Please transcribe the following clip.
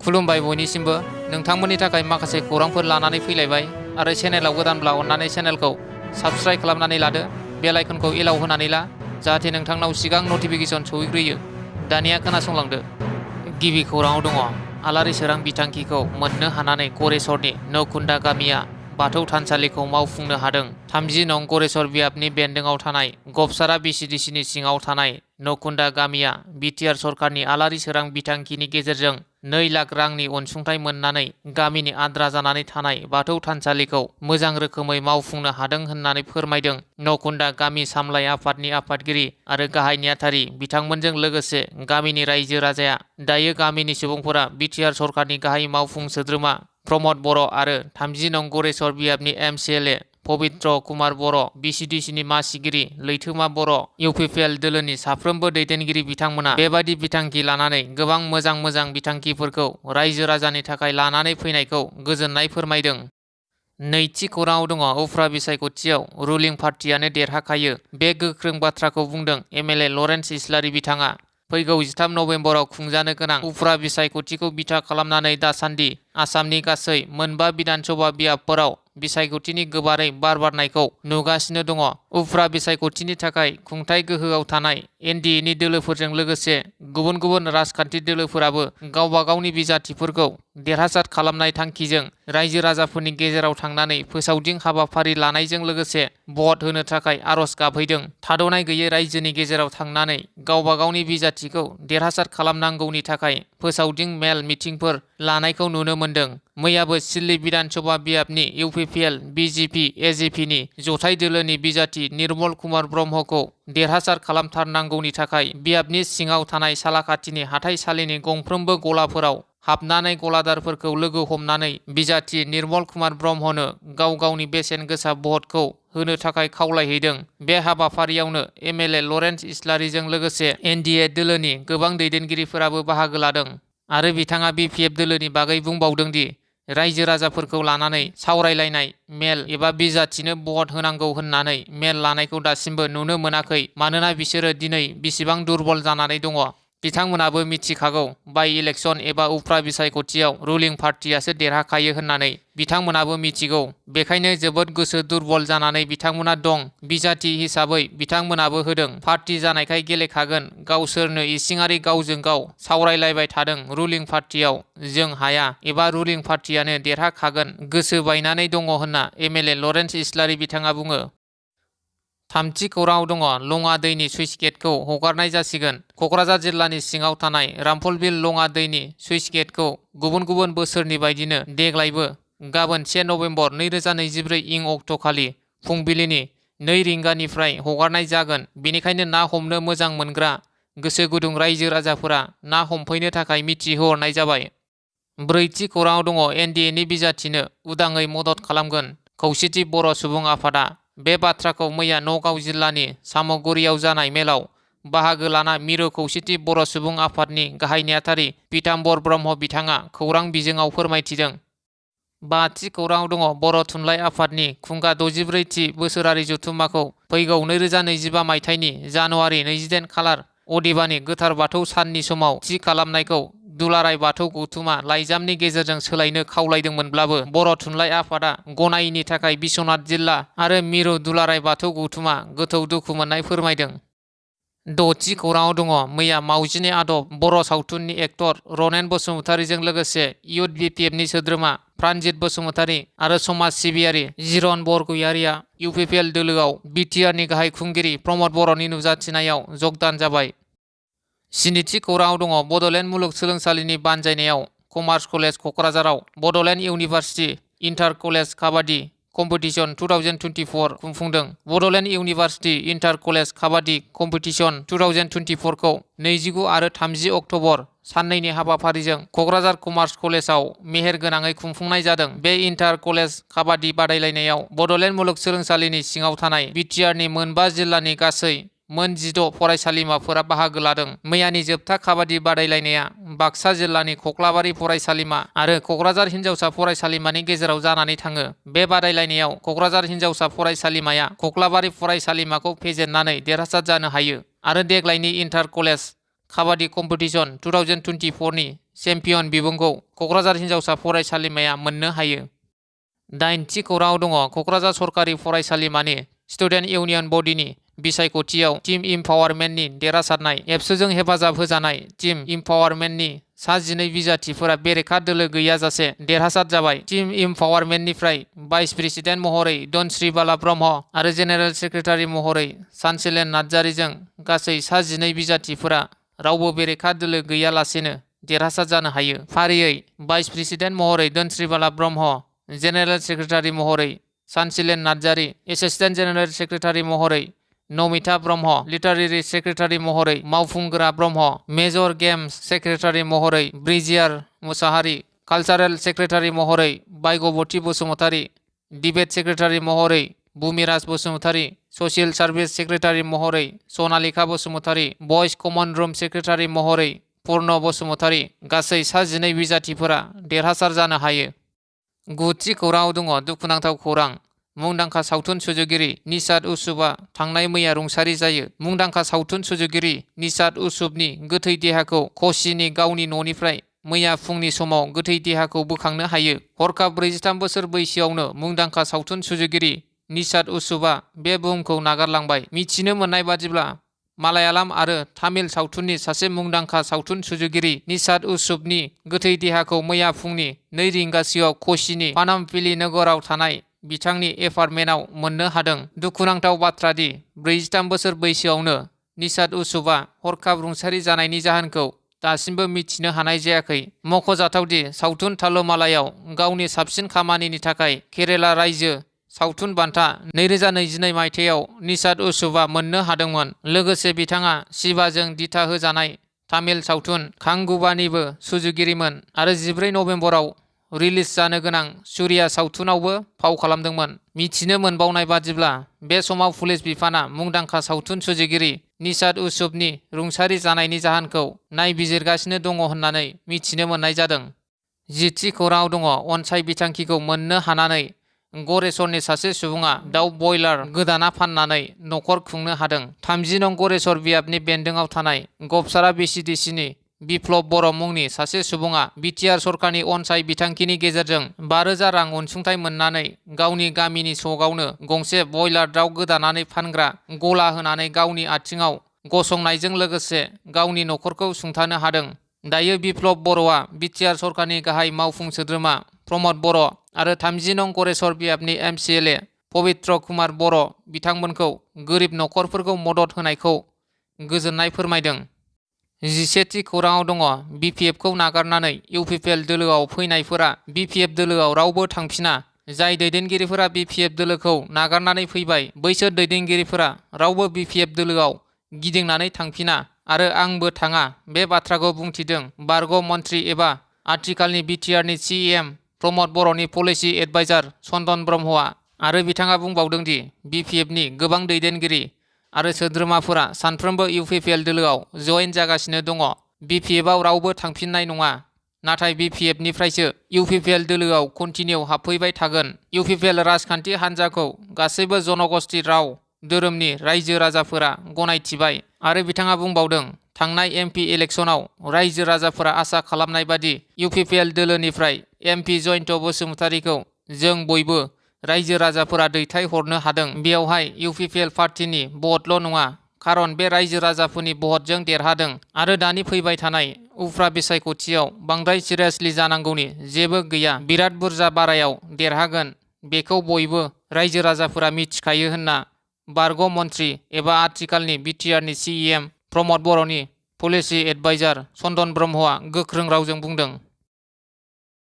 खुलुमबाय बयनिसिमबो नोंथांमोननि थाखाय माखासे खौरांफोर लानानै फैलायबाय आरो चेनेलाव गोदानब्ला अन्नानै चेनेलखौ साबस्क्राइब खालामनानै लादो बेल आइकनखौ एलाव होनानै ला जाहाथे नोंथांनाव सिगां नटिफिकेसन सौहैग्रोयो। दानिया खोनासंलांदो। गिबि खौराङाव दङ आलारि सोरां बिथांखिखौ मोननो हानानै गरेस्वरनि नौकुन्दा गामिया बाथौ थानसालिखौ मावफुंनो हादों। 30 नं गरेस्वर बियाबनि बेन्दोंआव थानाय गबसारा बिसिडिसिनि सिङाव थानाय नौकुन्दा गामिया बिटिआर सरकारनि आलारि सोरां बिथांखिनि गेजेरजों 2 लाख रांनि अनसुंथाइ मोननानै गामिनि आद्रा जानानै थानाय बाथौ थानसालिखौ मोजां रोखोमै मावफुंनो हादों होननानै फोरमायदों नौकुन्दा गामि सामलाय आफादनि आफादगिरि आरो गाहाय नेहाथारि बिथांमोनजों लोगोसे गामिनि रायजो राजाया। दायो गामिनि सुबुंफोरा बिटिआर सरकारनि गाहाय मावफुं सोद्रोमा प्रमद बर' आरो 30 नं गरेस्वर बियाबनि एमसिएलए पबित्र कुमार बर', बिसिडिसिनि मासिगिरि लैथोमा बर', इउपिपिएल दोलोनि साफ्रोमबो दैदेनगिरि बिथांमोना बेबादि बिथांखि लानानै गोबां मोजां बिथांखिफोरखौ रायजो राजानि थाखाय लानानै फैनायखौ गोजोननाय फोरमायदों। नैथि खौराङाव दङ उफ्रा बिसायख'थियाव रुलिं पार्टियानो देरहाखायो बे गोख्रों बाथ्राखौ बुंदों एमएलए लरेन्स इस्लारि बिथाङा। फैगौ 13 नबेम्बराव खुंजानो गोनां उफ्रा बिसायख'थिखौ बिथा खालामनानै दासान्दि आसामनि गासै 5 बिधानसभा बियाबफोराव बिसायख'थिनि गोबारै बारनायखौ नुगासिनो दङ। उफ्रा बिसायख'थिनि थाखाय खुंथाय गोहोआव थानाय एनडिएनि दोलोफोरजों लोगोसे गुबुन राजखान्थि दोलोफोराबो गावबा गावनि बिजाथिफोरखौ देरहासार खालामनाय थांखिजों रायजो राजाफोरनि गेजेराव थांनानै फोसावदिं हाबाफारि लानायजों लोगोसे भट होनो थाखाय आर'ज गाबहैदों। थाद'नाय गैयै रायजोनि गेजेराव थांनानै गावबा गावनि बिजाथिखौ देरहासार खालामनांगौनि थाखाय फोसावदिं मेल मिटिंफोर लानायखौ नुनो मोन्दों। मैयाबो सिल्ली बिधानसभा बियाबनि इउपिपिएल बिजेपि एजेपिनि जथाय दोलोनि बिजाथि निर्मल कुमार ब्रह्मखौ देरहासार खालामथारनांगौनि थाखाय बियाबनि सिङाव थानाय सालाखाथिनि हाथाइसालिनि गंफ्रोमबो गलाफोराव हाबनानै गलादारफोरखौ लोगो हमनानै बिजाथि निर्मल कुमार ब्रह्मनो गाव गावनि बेसेन गोसा भटखौ होनो थाखाय खावलायहैदों। बे हाबाफारियावनो एमएलए लरेन्स इस्लारिजों लोगोसे एनडिए दोलोनि गोबां दैदेनगिरिफोराबो बाहागो लादों आरो बिथाङा बिपिएफ दोलोनि बागै बुंबावदों दि रायजो राजाफोरखौ लानानै सावरायलायनाय मेल एबा बिजाथिनो भट होनांगौ होननानै मेल लानायखौ दासिमबो नुनो मोनाखै मानोना बिसोरो दिनै बिसिबां दुरबल जानानै दङ। बिथांमोनाबो मिथिखागौ बाइ इलेक्सन एबा उफ्रा बिसायख'थियाव रुलिं पार्टियासो देरहाखायो होननानै बिथांमोनाबो मिथिगौ। बेखायनो जोबोद गोसो दुरबल जानानै बिथांमोना दं। बिजाथि हिसाबै बिथांमोनाबो होदों। पार्टी जानायखाय गेलेखागोन। गावसोरनो इसिङारि गावजों गाव सावरायलायबाय थादों रुलिं पार्टियाव जों हाया एबा रुलिं पार्टियानो देरहाखागोन गोसो बायनानै दङ होनना एमएलए लरेन्स इस्लारि बिथाङा बुङो। थामथि खौराङाव दङ लङा दैनि सुइस गेटखौ हगारनाय जासिगोन। क'क्राझार जिल्लानि सिङाव थानाय रामफलबिल लङा दैनि सुइस गेटखौ गुबुन बोसोरनि बायदिनो देग्लायबो गाबोन 1 नबेम्बर 2024 इं अक्ट'खालि फुंबिलिनि 2 रिंगानिफ्राय हगारनाय जागोन। बेनिखायनो ना हमनो मोजां मोनग्रा गोसो गुदुं रायजो राजाफोरा ना हमफैनो थाखाय मिथिहोहरनाय जाबाय। ब्रैथि खौराङाव दङ एनडिएनि बिजाथिनो उदाङै मदद खालामगोन खौसेथि बर' सुबुं आफादा। बे बाथ्राखौ मैया नगाव जिल्लानि सामगुरियाव जानाय मेलाव बाहागो लाना मिरु खौसेथि बर' सुबुं आफादनि गाहाय नेहाथारि पीताम्बर ब्रह्म बिथाङा खौरां बिजोङाव फोरमायथिदों। बाथि खौराङाव दङ बर' थुनलाइ आफादनि खुंगा 64थि बोसोरारि जथुम्माखौ फैगौ 2025 मायथाइनि जानुवारि 28 खालार अदेबानि गोथार बाथौ साननि समाव थि खालामनायखौ दुलाराय बाथौ गौथुमा लाइजामनि गेजेरजों सोलायनो खावलायदोंमोनब्लाबो बर' थुनलाइ आफादा गनायैनि थाखाय बिश्वनाथ जिल्ला आरो मिरु दुलाराय बाथौ गौथुमा गोथौ दुखु मोननाय फोरमायदों। द'थि खौराङाव दङ मैया मावजिनि आदब बर' सावथुननि एक्टर रनेन बसुमतारीजों लोगोसे इयुथ बिपिएफनि सोद्रोमा प्राणजित बसुमतारी आरो समाज सिबियारि जिरन बरगयारिया इउपिपिएल दोलोआव बिटिआरनि गाहाय खुंगिरि प्रमद बर'नि नुजाथिनायाव जगदान जाबाय। स्निथि खौराङाव दङ बड'लेण्ड मुलुगसोलोंसालिनि बानजायनायाव कमार्स कलेज क'क्राझाराव Bodoland university inter college kabaddi competition 2024 खुंफुंदों। Bodoland university inter college kabaddi competition 2024 खौ 29 आरो 30 अक्ट'बर साननैनि हाबाफारिजों क'क्राझार कमार्स कलेजाव मेहेरगोनाङै खुंफुंनाय जादों। बे इन्टार कलेज काबाड्डि बादायलायनायाव बड'लेण्ड मुलुगसोलोंसालिनि सिङाव थानाय बिटिआरनि 5 जिल्लानि गासै 16 फरायसालिमाफोरा बाहागो लादों। मैयानि जोबथा काबाड्डि बादायलायनाया बाक्सा जिल्लानि खख्लाबारि फरायसालिमा आरो क'क्राझार हिन्जावसा फरायसालिमानि गेजेराव जानानै थाङो। बे बादायलायनायाव क'क्राझार हिन्जावसा फरायसालिमाया खख्लाबारि फरायसालिमाखौ फेजेननानै देरहासार जानो हायो आरो देग्लायनि इन्टार कलेज काबाड्डि कम्पिटिशन 2024 नि चेम्पियन बिबुंखौ क'क्राझार हिनजावसा फरायसालिमाया मोननो हायो। 8थि खौराङाव दङ क'क्राझार सरकारि फरायसालिमानि स्टुडेन्ट इउनियन बडिनि बिसायख'थियाव टीम इमपावारमेन्टनि देरहासारनाय। एबसुजों हेफाजाब होजानाय टीम इमपावारमेन्टनि सा 12 बिजाथिफोरा बेरेखा दोलो गैयाजासे देरहासार जाबाय। टीम इमपावारमेन्टनिफ्राय भाइस प्रेसिडेन्ट महरै धनस्री बाला ब्रह्म आरो जेनेरेल सेक्रेटारि महरै सानसिलेन नार्जारीजों गासै सा 12 बिजाथिफोरा रावबो बेरेखा दोलो गैयालासेनो देरहासार जानो हायो। फारियै भाइस प्रेसिडेन्ट महरै धनस्री बाला ब्रह्म, जेनेरेल सेक्रेटारि महरै सानसिलेन नार्जारी, एसिस्टेन्ट जेनेरेल सेक्रेटारि महरै नमिता ब्रह्म, लिटारेरि सेक्रेटारि महरै मावफुंग्रा ब्रह्म, मेजर गेम्स सेक्रेटारि महरै ब्रिजियार मुसाहारि, कालचारेल सेक्रेटारि महरै भाग्यबती बसुमतारी, डिबेट सेक्रेटारि महरै बुमिराज बसुमतारी, ससियेल सार्भिस सेक्रेटारि महरै सनालिका बसुमतारी, भइस कमन रुम सेक्रेटारि महरै पुर्ण बसुमतारी गासै सा 12 बिजाथिफोरा देरहासार जानो हायो। 9थि खौराङाव दङ दुखुनांथाव खौरां। मुंदांखा सावथुन सुजुगिरि निशात उसुफआ थांनाय मैया रुंसारि जायो। मुंदांखा सावथुन सुजुगिरि निशात उसुफनि गोथै देहाखौ क'च्चिनि गावनि न'निफ्राय मैया फुंनि समाव गोथै देहाखौ बोखांनो हायो। हरखाब 43 बोसोर बैसोआवनो मुंदांखा सावथुन सुजुगिरि निशात उसुफआ बे बुहुमखौ नागारलांबाय। मिथिनो मोननाय बादिब्ला मालायालाम आरो तामिल सावथुननि सासे मुंदांखा सावथुन सुजुगिरि निशात उसुफनि गोथै देहाखौ मैया फुंनि 2 रिंगासोआव क'च्चिनि पानामपिली नोगोराव थानाय बिथांनि एपार्टमेन्टआव मोननो हादों। दुखुनांथाव बाथ्रा दि 43 बोसोर बैसोआवनो निशात उसुफआ हरखाब रुंसारि जानायनि जाहोनखौ दासिमबो मिथिनो हानाय जायाखै। मख'जाथावदि सावथुन थालुमालायाव गावनि साबसिन खामानिनि थाखाय केरेला रायजो सावथुन बान्था 2022 मायथाइयाव निशात उसुफआ मोननो हादोंमोन। लोगोसे बिथाङा शिवाजों दिथा होजानाय तामिल सावथुन कांगुबानिबो सुजुगिरिमोन आरो 14 नबेम्बराव रिलिज जानो गोनां सूर्या सावथुनावबो फाव खालामदोंमोन। मिथिनो मोनबावनाय बादिब्ला बे समाव पुलिस बिफाना मुंदांखा सावथुन सुजुगिरि निशात उसुफनि रुंसारि जानायनि जाहोनखौ नायबिजिरगासिनो दङ होननानै मिथिनो मोननाय जादों। 10थि खौराङाव दङ अनसाय बिथांखिखौ मोननो हानानै गरेस्वरनि सासे सुबुङा दाउ बयलार गोदाना फाननानै न'खर खुंनो हादों। 30 नं गरेस्वर बियाबनि बेन्दोंआव थानाय गबसारा बिसिडिसिनि बिप्लब बर' मुंनि सासे सुबुङा बिटिआर सरकारनि अनसाय बिथांखिनि गेजेरजों 5,000 रां अनसुंथाइ मोननानै गावनि गामिनि सकआवनो गंसे बयलार दाउ गोदानानै फानग्रा गला होनानै गावनि आथिङाव गसंनायजों लोगोसे गावनि न'खरखौ सुंथानो हादों। दायो बिप्लब बर'आ बिटिआर सरकारनि गाहाय मावफुं सोद्रोमा प्रमद बर' आरो 30 नं गरेस्वर बियाबनि एमसिएलए पबित्र कुमार बर' बिथांमोनखौ गोरिब न'खरफोरखौ मदद होनायखौ गोजोननाय फोरमायदों। 11थि खौराङाव दङ बिपिएफखौ नागारनानै इउपिपिएल दोलोआव फैनायफोरा बिपिएफ दोलोआव रावबो थांफिना। जाय दैदेनगिरिफोरा बिपिएफ दोलोखौ नागारनानै फैबाय बैसोर दैदेनगिरिफोरा रावबो बिपिएफ दोलोआव गिदिंनानै थांफिना आरो आंबो थाङा बे बाथ्राखौ बुंथिदों बारग' मन्थ्रि एबा आथिखालनि बिटिआरनि सिएम प्रमद बर'नि पलिसि एडभाइजार चन्दन ब्रह्मआ। आरो बिथाङा बुंबावदों दि बिपिएफनि गोबां दैदेनगिरि आरो सोद्रोमाफोरा सानफ्रोमबो इउपिपिएल दोलोआव जयेन जागासिनो दङ। बिपिएफआव रावबो थांफिननाय नङा, नाथाय बिपिएफनिफ्रायसो इउपिपिएल दोलोआव कन्टिनिउ हाबफैबाय थागोन। इउपिपिएल राजखान्थि हान्जाखौ गासैबो जनगोष्ठी राव धोरोमनि रायजो राजाफोरा गनायथिबाय। आरो बिथाङा बुंबावदों थांनाय एमपि इलेक्सनाव रायजो राजाफोरा आसा खालामनाय बादि इउपिपिएल दोलोनिफ्राय एमपि जयन्त बसुमतारीखौ जों बयबो रायजो राजाफोरा दैथाय हरनो हादों। बेयावहाय इउपिपिएल पार्टिनि भटल' नङा, खारन बे रायजो राजाफोरनि भटजों देरहादों आरो दानि फैबाय थानाय उफ्रा बिसायख'थियाव बांद्राय सिरियासलि जानांगौनि जेबो गैया। बिराद बुरजा बारायाव देरहागोन बेखौ बयबो रायजो राजाफोरा मिथिखायो होनना बारग' मन्थ्रि एबा आथिखालनि बिटिआरनि सिएम प्रमद बर'नि पलिसि एडभाइजार चन्दन ब्रह्मआ गोख्रों रावजों बुंदों।